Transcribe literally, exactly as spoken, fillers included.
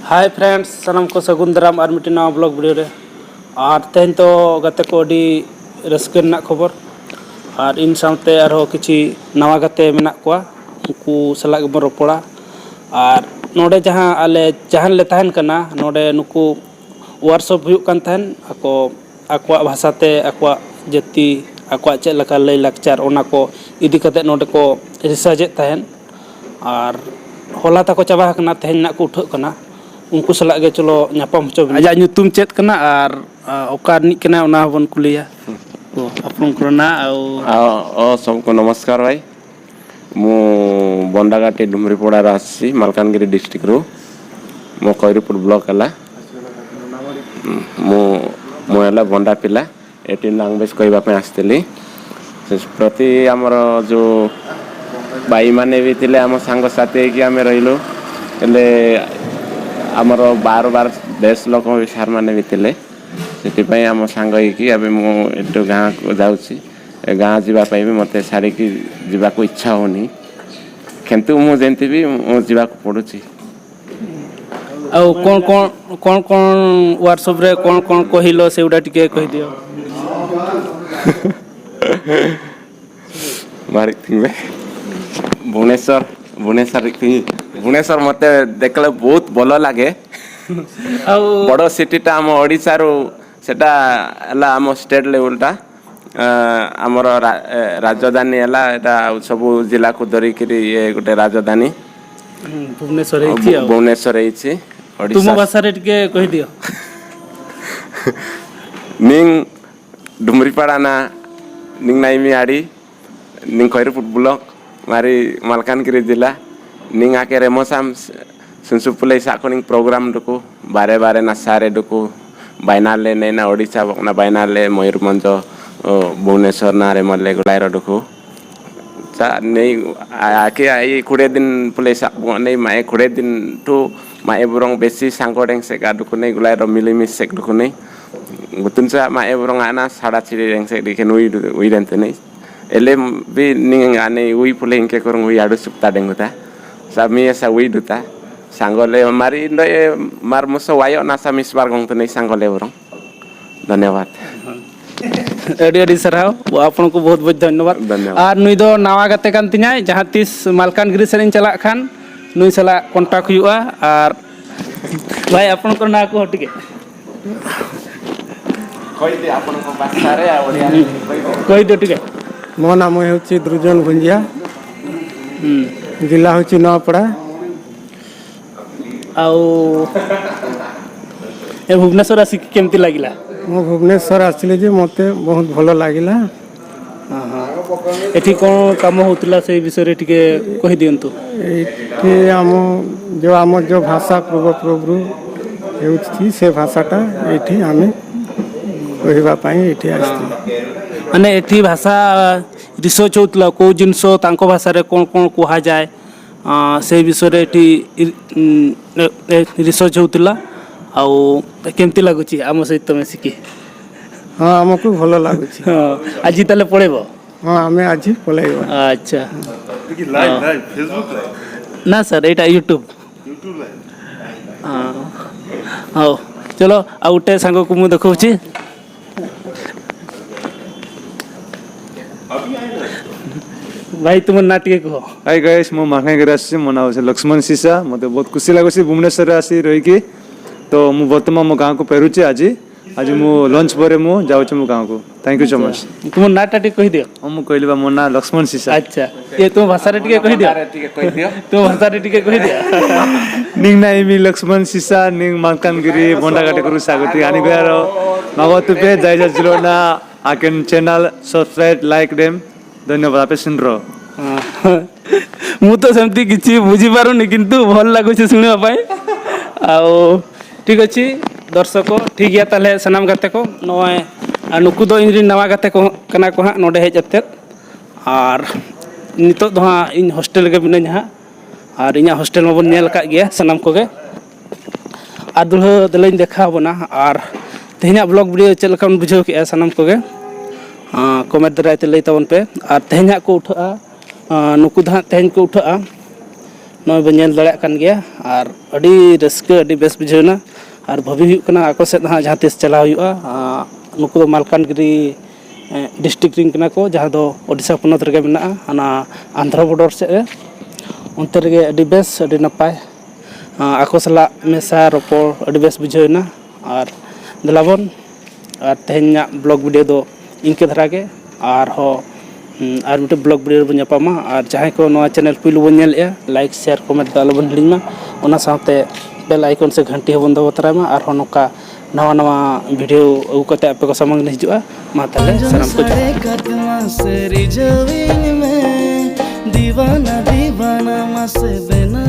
Hi friends, ᱥᱟᱱᱟᱢ ᱠᱚ ᱥᱟᱹᱜᱩᱱ ᱫᱟᱨᱟᱢ ᱟᱨ ᱢᱤᱫᱴᱮᱱ ᱱᱟᱣᱟ ᱵᱞᱚᱜ ᱵᱷᱤᱰᱤᱭᱳ ᱨᱮ᱾ ᱟᱨ ᱛᱮᱦᱮᱧ ᱫᱚ ᱜᱟᱛᱮ ᱠᱚ ᱟᱹᱰᱤ ᱨᱟᱹᱥᱠᱟᱹ ᱨᱮᱱᱟᱜ ᱠᱷᱚᱵᱚᱨ, ᱟᱨ ᱤᱧ ᱥᱟᱶᱛᱮ ᱟᱨᱦᱚᱸ ᱠᱤᱪᱷᱤ ᱱᱟᱣᱟ ᱜᱟᱛᱮ ᱢᱮᱱᱟᱜ ᱠᱚᱣᱟ, ᱩᱱᱠᱩ ᱥᱟᱞᱟᱜ ᱜᱮᱵᱚᱱ ᱨᱚᱯᱚᱲᱟ᱾ ᱟᱨ ᱱᱚᱰᱮ ᱡᱟᱦᱟᱸ ᱟᱞᱮ ᱡᱟᱦᱟᱸ ᱞᱮ ᱛᱟᱦᱮᱱ ᱠᱟᱱᱟ, ᱱᱚᱰᱮ ᱱᱩᱠᱩ ᱣᱟᱨᱠᱥᱚᱯ ᱦᱩᱭᱩᱜ ᱠᱟᱱ ᱛᱟᱦᱮᱱ, ᱟᱠᱚ ᱟᱠᱚᱣᱟᱜ ᱵᱷᱟᱥᱟᱛᱮ, ᱟᱠᱚᱣᱟᱜ ᱡᱟᱹᱛᱤ, ᱟᱠᱚᱣᱟᱜ ᱪᱮᱫ ᱞᱮᱠᱟ ᱞᱟᱹᱭ ᱞᱟᱠᱪᱟᱨ, ᱚᱱᱟ ᱠᱚ ᱤᱫᱤ ᱠᱟᱛᱮ ᱱᱚᱰᱮ ᱠᱚ ᱨᱤᱥᱟᱨᱪ ᱮᱫ ᱛᱟᱦᱮᱱ᱾ ᱟᱨ ᱦᱚᱞᱟ ᱛᱟᱠᱚ ᱪᱟᱵᱟ ᱟᱠᱟᱱᱟ, ᱛᱮᱦᱮᱧ ᱱᱟᱜ ᱠᱚ ᱩᱴᱷᱟᱹᱜ ᱠᱟᱱᱟ᱾ ᱩᱱᱠᱩ ᱥᱟᱞᱟᱜ ᱜᱮ ᱪᱚᱞᱚ ᱧᱟᱯᱟᱢ ᱦᱚᱪᱚ ᱵᱤᱱ᱾ ᱟᱡᱟᱜ ᱧᱩᱛᱩᱢ ᱪᱮᱫ ᱠᱟᱱᱟ ᱟᱨ, ᱟ, ᱚᱠᱟ ᱨᱤᱱᱤᱡ ᱠᱟᱱᱟᱭ, ᱚᱱᱟ ᱦᱚᱸᱵᱚᱱ ᱠᱩᱞᱤᱭᱟ᱾ ᱚ, ᱟᱯᱱᱟᱨ ᱠᱚᱨᱮᱱᱟᱜ, ᱟᱨ ᱚ, ᱚ, ᱥᱚᱵᱠᱚ ᱱᱚᱢᱚᱥᱠᱟᱨ ᱵᱷᱟᱭ᱾ ମୁଁ ବଣ୍ଡାଘାଟି ଡୁମରିପଡ଼ାରୁ ଆସିଛି, ମାଲକାନଗିରି ଡିଷ୍ଟ୍ରିକ୍ଟରୁ। ମୋ କଇରିପୁର ବ୍ଲକ ହେଲା। ମୁଁ, ମୁଁ ହେଲା ବଣ୍ଡା ପିଲା। ଏଠି ଲାଙ୍ଗୁଏଜ କହିବା ପାଇଁ ଆସିଥିଲି। ସେ ପ୍ରତି ଆମର ଯେଉଁ ଭାଇମାନେ ବି ଥିଲେ, ଆମ ସାଙ୍ଗସାଥି ହେଇକି ଆମେ ରହିଲୁ। ହେଲେ ଆମର ବାର ବାର ଦେଶ ଲୋକ ବି ସାର୍ମାନେ ବି ଥିଲେ। ସେଥିପାଇଁ ଆମ ସାଙ୍ଗ ହେଇକି ଏବେ ମୁଁ ଏଠୁ ଗାଁକୁ ଯାଉଛି। ଏ ଗାଁ ଯିବା ପାଇଁ ବି ମୋତେ ଛାଡ଼ିକି ଯିବାକୁ ଇଚ୍ଛା ହଉନି, କିନ୍ତୁ ମୁଁ ଯେମିତି ବି ମୁଁ ଯିବାକୁ ପଡ଼ୁଛି। ଆଉ କ'ଣ କ'ଣ କ'ଣ କ'ଣ ୱାର୍କସପ୍ରେ କ'ଣ କ'ଣ କହିଲ, ସେଗୁଡ଼ା ଟିକେ କହିଦିଅ। ମାରିକ ଥିବେ। ଭୁବନେଶ୍ୱର, ଭୁବନେଶ୍ୱର ରିକ ଥିବି। ଭୁବନେଶ୍ୱର ମୋତେ ଦେଖିଲେ ବହୁତ ଭଲ ଲାଗେ। ଆଉ ବଡ଼ ସିଟିଟା ଆମ ଓଡ଼ିଶାରୁ, ସେଟା ହେଲା ଆମ ଷ୍ଟେଟ୍ ଲେବୁଲଟା। ଆ, ଆମର ରା-, ଏ, ରାଜଧାନୀ ହେଲା ଏଟା, ଆଉ ସବୁ ଜିଲ୍ଲାକୁ ଧରିକିରି ଇଏ ଗୋଟେ ରାଜଧାନୀ। ହୁଁ, ଭୁବନେଶ୍ୱର ହେଇଛି ଆଉ। ଭୁବନେଶ୍ୱର ହେଇଛି। ଓଡ଼ିଶା। ତୁମ ଭାଷାରେ ଟିକେ କହିଦିଅ। ନିଂ ଡୁମରିପାଡ଼ା ନା, ନିଂ ନାଇମି ଆଡ଼ି, ᱱᱤᱝ ᱠᱷᱚᱭᱨᱤᱯᱩᱨ ᱵᱞᱚᱠ, ᱢᱟᱨᱤ ᱢᱟᱞᱠᱟᱱᱜᱤᱨᱤ ᱡᱤᱞᱟ, ᱱᱤᱝ ᱟᱠᱮ ᱨᱮᱢᱚᱥᱟᱢ ᱥᱩᱱᱥᱩ ᱯᱩᱞᱟᱹᱭ ᱥᱟᱜ ᱠᱷᱚᱱᱤᱝ ᱯᱨᱳᱜᱨᱟᱢ ᱰᱩᱠᱩ, ᱵᱟᱨᱮ ᱵᱟᱨᱮ ᱱᱟᱥᱟᱨᱮ ᱰᱩᱠᱩ, ᱵᱟᱭᱱᱟᱞᱮ ᱱᱮᱱᱟ ᱳᱰᱤᱥᱟ ᱵᱚᱠᱱᱟ ᱵᱟᱭᱱᱟᱞᱮ ᱢᱚᱭᱩᱨᱵᱷᱚᱸᱡᱽ, ᱚ, ᱵᱷᱩᱵᱽᱱᱮᱥᱚᱨ ᱱᱟᱨᱮ ᱢᱟᱞᱮ ᱜᱚᱞᱟᱭ ᱨᱚ ᱰᱩᱠᱩ᱾ ᱥᱟ ᱱᱮᱭ ᱟᱠᱮ ᱟᱭ ᱠᱩᱲᱮ ᱫᱤᱱ ᱯᱩᱞᱟᱹᱭ ᱥᱟᱜ ᱵᱚ ᱱᱮᱭ ᱢᱟᱭ ᱠᱩᱲᱮ ᱫᱤᱱ ᱴᱩ ᱢᱟᱭ ᱵᱩᱨᱚᱝ ᱵᱮᱥᱤ ᱥᱟᱝᱜᱚ ᱰᱮᱝ ᱥᱮ ᱜᱟ ᱰᱩᱠᱩ ᱱᱮᱭ ᱜᱚᱞᱟᱭ ᱨᱚ ᱢᱤᱞᱤ ᱢᱤᱥ ᱥᱮᱠ ᱰᱩᱠᱩ ᱱᱮᱭ᱾ ᱜᱩᱛᱩᱱ ᱥᱟ ᱢᱟᱭ ᱵᱩᱨᱚᱝ ᱟᱱᱟ ᱥᱟᱲᱟ ᱪᱤᱨᱤ ᱰᱮᱝ ᱥᱮᱠ ᱰᱤᱠᱮ ᱱᱩᱭ ᱩᱭ ᱨᱮᱱ ᱛᱮ ᱱᱮᱭ᱾ Ele bi ning ane ui pule hingke korong ui adu supta denguta. Sa mi sa ui duta. ᱥᱟᱝᱜᱚᱞᱮ ᱢᱟᱨᱤ ᱫᱚ ᱮ ᱢᱟᱨ ᱢᱩᱥᱚ ᱣᱟᱭᱚ ᱱᱟᱥᱟ ᱢᱤᱥᱵᱟᱨ ᱜᱚᱝ ᱛᱮ ᱱᱩᱭ ᱥᱟᱝᱜᱚᱞᱮ ᱵᱚᱨᱚᱝ᱾ ᱫᱷᱚᱱᱭᱚᱵᱟᱫ᱾ ᱟᱹᱰᱤ ᱟᱹᱰᱤ ᱥᱟᱨᱦᱟᱣ, ᱟᱯᱚᱱ ᱠᱚ ᱵᱚᱦᱩᱛ ᱵᱚᱦᱩᱛ ᱫᱷᱚᱱᱭᱚᱵᱟᱫ᱾ ᱫᱷᱚᱱᱭᱚᱵᱟᱫ᱾ ᱟᱨ ᱱᱩᱭ ᱫᱚ ᱱᱟᱣᱟ ᱜᱟᱛᱮ ᱠᱟᱱ ᱛᱤᱧᱟᱭ, ᱡᱟᱦᱟᱸ ᱛᱤᱥ ᱢᱟᱞᱠᱟᱱᱜᱤᱨᱤ ᱥᱮᱫ ᱤᱧ ᱪᱟᱞᱟᱜ ᱠᱷᱟᱱ ᱱᱩᱭ ᱥᱟᱞᱟᱜ ᱠᱚᱱᱴᱟᱠᱴ ᱦᱩᱭᱩᱜᱼᱟ᱾ ᱟᱨ ᱵᱷᱟᱭ, ᱟᱯᱚᱱ ᱠᱚ ᱱᱟ ᱠᱚ ᱦᱚᱴᱤᱜᱮ᱾ କହିଦେ ଆପଣଙ୍କ ଭାଷାରେ ଆଉ ଓଡ଼ିଆରେ କହିଦେ। କହିଦିଅ ଟିକେ। ମୋ ନାମ ହେଉଛି ଦୃଜନ ଭୁଞ୍ଜିଆ। ହୁଁ। ଜିଲ୍ଲା ହେଉଛି ନୂଆପଡ଼ା। ଆଉ ଏ ଭୁବନେଶ୍ୱର ଆସିକି କେମିତି ଲାଗିଲା? ମୁଁ ଭୁବନେଶ୍ୱର ଆସିଲି ଯେ ମୋତେ ବହୁତ ଭଲ ଲାଗିଲା। ହଁ, ହଁ। ଏଠି କ'ଣ କାମ ହଉଥିଲା, ସେଇ ବିଷୟରେ ଟିକେ କହିଦିଅନ୍ତୁ। ଏଇଠି ଆମ ଯେଉଁ, ଆମର ଯେଉଁ ଭାଷା ପୂର୍ବପୂର୍ବରୁ ହେଉଛି, ସେ ଭାଷାଟା ଏଇଠି ଆମେ କହିବା ପାଇଁ ଏଇଠି ଆସିଥିଲୁ। ମାନେ ଏଠି ଭାଷା ରିସର୍ଚ୍ଚ ହଉଥିଲା, କୋଉ ଜିନିଷ ତାଙ୍କ ଭାଷାରେ କ'ଣ କ'ଣ କୁହାଯାଏ, ଅ, ସେଇ ବିଷୟରେ ଏଠି ଇ-, ଉଁ, ଏ, ଏ, ରିସର୍ଚ୍ଚ ହଉଥିଲା। ଆଉ କେମିତି ଲାଗୁଛି ଆମ ସହିତ ମିଶିକି? ହଁ, ଆମକୁ ଭଲ ଲାଗୁଛି। ହଁ, ଆଜି ତାହେଲେ ପଳେଇବ? ହଁ, ଆମେ ଆଜି ପଳେଇବା। ଆଚ୍ଛା। ଟିକେ ଲାଇଭ୍, ହଁ। Live, Facebook live. ନା ସାର୍, ଏଇଟା ୟୁଟ୍ୟୁବ୍। YouTube live. ହଁ। ହଉ, ଚଲ, ଆଉ ଗୋଟେ ସାଙ୍ଗକୁ ମୁଁ ଦେଖଉଛି। ଭାଇ, ତୁମ ନାଁ ଟିକେ କୁହ। ହାଇ ଗାଇସ୍, ମୁଁ ମାଲକାନଗିରି ଆସିଛି। ମୋ ନାଁ ହେଉଛି ଲକ୍ଷ୍ମଣ ସିସା। ମୋତେ ବହୁତ ଖୁସି ଲାଗୁଛି ଭୁବନେଶ୍ୱରରେ ଆସି ରହିକି। ତ ମୁଁ ବର୍ତ୍ତମାନ ମୋ ଗାଁକୁ ଫେରୁଛି ଆଜି। ଆଜି ମୁଁ ଲଞ୍ଚ ପରେ ମୁଁ ଯାଉଛି ମୋ ଗାଁକୁ। Thank you so much. ତୁମ ନାଁଟା ଟିକେ କହିଦିଅ। ହଁ, ମୁଁ କହିଲି ବା, ମୋ ନାଁ ଲକ୍ଷ୍ମଣ ସିସା। ଆଚ୍ଛା, ଇଏ ତୁମ ଭାଷାରେ ଟିକେ କହିଦିଅ। ଟିକେ କହିଦିଅ। ତୁମ ଭାଷାରେ ଟିକେ କହିଦିଅ। ନିଂ ନାଇଁ ମି ଲକ୍ଷ୍ମଣ ସିସା, ନିଂ ମାଲକାନଗିରି ବଣ୍ଡାଘାଟକରୁ ସାଗତି ଆଣିବାର ମାଗତୁପେ। ଜୟ ଜୟ ଜିଲୋନା। ଆକେନ୍ ଚ୍ୟାନେଲ୍ ସବସ୍କ୍ରାଇବ୍, ଲାଇକ୍ ଦେମ୍। ଧନ୍ୟବାଦ। ଆପେ ସିନ୍ର। ହଁ। ମୁଁ ତ ସେମିତି କିଛି ବୁଝିପାରୁନି, କିନ୍ତୁ ଭଲ ଲାଗୁଛି ଶୁଣିବା ପାଇଁ। ଆଉ ᱴᱷᱤᱠ ᱚᱪᱷᱤ ᱫᱚᱨᱥᱚᱠ ᱠᱚ, ᱴᱷᱤᱠ ᱜᱮᱭᱟ᱾ ᱛᱟᱦᱚᱞᱮ ᱥᱟᱱᱟᱢ ᱜᱟᱛᱮ ᱠᱚ, ᱱᱚᱜᱼᱚᱭ, ᱟᱨ ᱱᱩᱠᱩ ᱫᱚ ᱤᱧ ᱨᱮᱱ ᱱᱟᱣᱟ ᱜᱟᱛᱮ ᱠᱚ ᱠᱟᱱᱟ ᱠᱚ ᱦᱟᱸᱜ ᱱᱚᱰᱮ ᱦᱮᱡ ᱠᱟᱛᱮᱫ᱾ ᱟᱨ ᱱᱤᱛᱚᱜ ᱫᱚ ᱦᱟᱸᱜ ᱤᱧ ᱦᱳᱥᱴᱮᱞ ᱨᱮᱜᱮ ᱢᱤᱱᱟᱹᱧᱟ ᱦᱟᱸᱜ᱾ ᱟᱨ ᱤᱧᱟᱹᱜ ᱦᱳᱥᱴᱮᱞ ᱢᱟᱵᱚᱱ ᱧᱮᱞ ᱟᱠᱟᱫ ᱜᱮᱭᱟ ᱥᱟᱱᱟᱢ ᱠᱚᱜᱮ᱾ ᱟᱨ ᱫᱩᱞᱦᱟᱹ ᱫᱮᱞᱟᱧ ᱫᱮᱠᱷᱟᱣ ᱟᱵᱚᱱᱟ᱾ ᱟᱨ ᱛᱮᱦᱮᱧᱟᱜ ᱵᱞᱚᱜ ᱵᱷᱤᱰᱤᱭᱳ ᱪᱮᱫ ᱞᱮᱠᱟ ᱵᱚᱱ ᱵᱩᱡᱷᱟᱹᱣ ᱠᱮᱫᱼᱟ ᱥᱟᱱᱟᱢ ᱠᱚᱜᱮ, ᱟᱸ, ᱠᱚᱢᱮᱱᱴ ᱫᱟᱨᱟᱭ ᱛᱮ ᱞᱟᱹᱭ ᱛᱟᱵᱚᱱ ᱯᱮ᱾ ᱟᱨ ᱛᱮᱦᱮᱧ ᱦᱟᱸᱜ ᱠᱚ ᱩᱴᱷᱟᱹᱜᱼᱟ, ᱟᱸ, ᱱᱩᱠᱩ ᱫᱚ ᱦᱟᱸᱜ ᱛᱮᱦᱮᱧ ᱠᱚ ᱩᱴᱷᱟᱹᱜᱼᱟ᱾ ᱱᱚᱜᱼᱚᱭ ᱵᱚᱱ ᱧᱮᱞ ᱫᱟᱲᱮᱭᱟᱜ ᱠᱟᱱ ᱜᱮᱭᱟ, ᱟᱨ ᱟᱹᱰᱤ ᱨᱟᱹᱥᱠᱟᱹ, ᱟᱹᱰᱤ ᱵᱮᱥ ᱵᱩᱡᱷᱟᱹᱣ ᱮᱱᱟ᱾ ᱟᱨ ᱵᱷᱟᱹᱵᱤ ᱦᱩᱭᱩᱜ ᱠᱟᱱᱟ ᱟᱠᱚ ᱥᱮᱫ ᱦᱟᱸᱜ ᱡᱟᱦᱟᱸ ᱛᱤᱥ ᱪᱟᱞᱟᱣ ᱦᱩᱭᱩᱜᱼᱟ᱾ ᱟᱸ, ᱱᱩᱠᱩ ᱫᱚ ᱢᱟᱞᱠᱟᱱᱜᱤᱨᱤ, ᱮᱸ, ᱰᱤᱥᱴᱨᱤᱠᱴ ᱨᱮᱱ ᱠᱟᱱᱟ ᱠᱚ, ᱡᱟᱦᱟᱸ ᱫᱚ ᱳᱰᱤᱥᱟ ᱯᱚᱱᱚᱛ ᱨᱮᱜᱮ ᱢᱮᱱᱟᱜᱼᱟ, ᱦᱟᱱᱟ ᱟᱱᱫᱷᱨᱚ ᱵᱚᱰᱚᱨ ᱥᱮᱫ ᱨᱮ᱾ ᱚᱱᱛᱮ ᱨᱮᱜᱮ ᱟᱹᱰᱤ ᱵᱮᱥ, ᱟᱹᱰᱤ ᱱᱟᱯᱟᱭ᱾ ᱟᱸ, ᱟᱠᱚ ᱥᱟᱞᱟᱜ ᱢᱮᱥᱟ ᱨᱚᱯᱚᱲ ᱟᱹᱰᱤ ᱵᱮᱥ ᱵᱩᱡᱷᱟᱹᱣ ᱮᱱᱟ᱾ ᱟᱨ ᱫᱮᱞᱟᱵᱚᱱ, ᱟᱨ ᱛᱮᱦᱮᱧᱟᱜ ᱵᱞᱚᱜ ᱵᱷᱤᱰᱤᱭᱳ ᱫᱚ ᱤᱱᱠᱟᱹ ᱫᱷᱟᱨᱟ ᱜᱮ᱾ ᱟᱨᱦᱚᱸ, ᱦᱩᱸ, ᱟᱨ ᱢᱤᱫᱴᱮᱱ ᱵᱞᱚᱜ ᱵᱷᱤᱰᱤᱭᱳ ᱨᱮᱵᱚᱱ ᱧᱟᱯᱟᱢᱟ᱾ ᱟᱨ ᱡᱟᱦᱟᱸᱭ ᱠᱚ ᱱᱚᱣᱟ ᱪᱮᱱᱮᱞ ᱯᱩᱭᱞᱩ ᱵᱚᱱ ᱧᱮᱞᱮᱫᱼᱟ, ᱞᱟᱭᱤᱠ, ᱥᱮᱭᱟᱨ, ᱠᱚᱢᱮᱱᱴ ᱫᱚ ᱟᱞᱚᱵᱚᱱ ᱦᱤᱲᱤᱧ ᱢᱟ᱾ ᱚᱱᱟ ᱥᱟᱶᱛᱮ ᱵᱮᱞ ᱟᱭᱠᱚᱱ ᱥᱮ ᱜᱷᱟᱱᱴᱤ ᱦᱚᱸᱵᱚᱱ ᱫᱚᱵᱚ ᱛᱚᱨᱟᱭ ᱢᱟ᱾ ᱟᱨᱦᱚᱸ ᱱᱚᱝᱠᱟ ᱱᱟᱣᱟ ᱱᱟᱣᱟ ᱵᱷᱤᱰᱤᱭᱳ ᱟᱹᱜᱩ ᱠᱟᱛᱮ ᱟᱯᱮ ᱠᱚ ᱥᱟᱢᱟᱝ ᱞᱮ ᱦᱤᱡᱩᱜᱼᱟ᱾ ᱢᱟ ᱛᱟᱦᱚᱞᱮ ᱥᱟᱱᱟᱢ ᱠᱚ ᱡᱚᱦᱟᱨ᱾ ᱠᱟᱛᱢᱟ ᱥᱮ ᱨᱤᱡᱷᱟᱹᱣᱤᱧ ᱢᱮ, ᱫᱤᱣᱟᱱᱟ ᱫᱤᱣᱟᱱᱟ ᱢᱟᱥᱮ ᱵᱮᱱᱟᱣ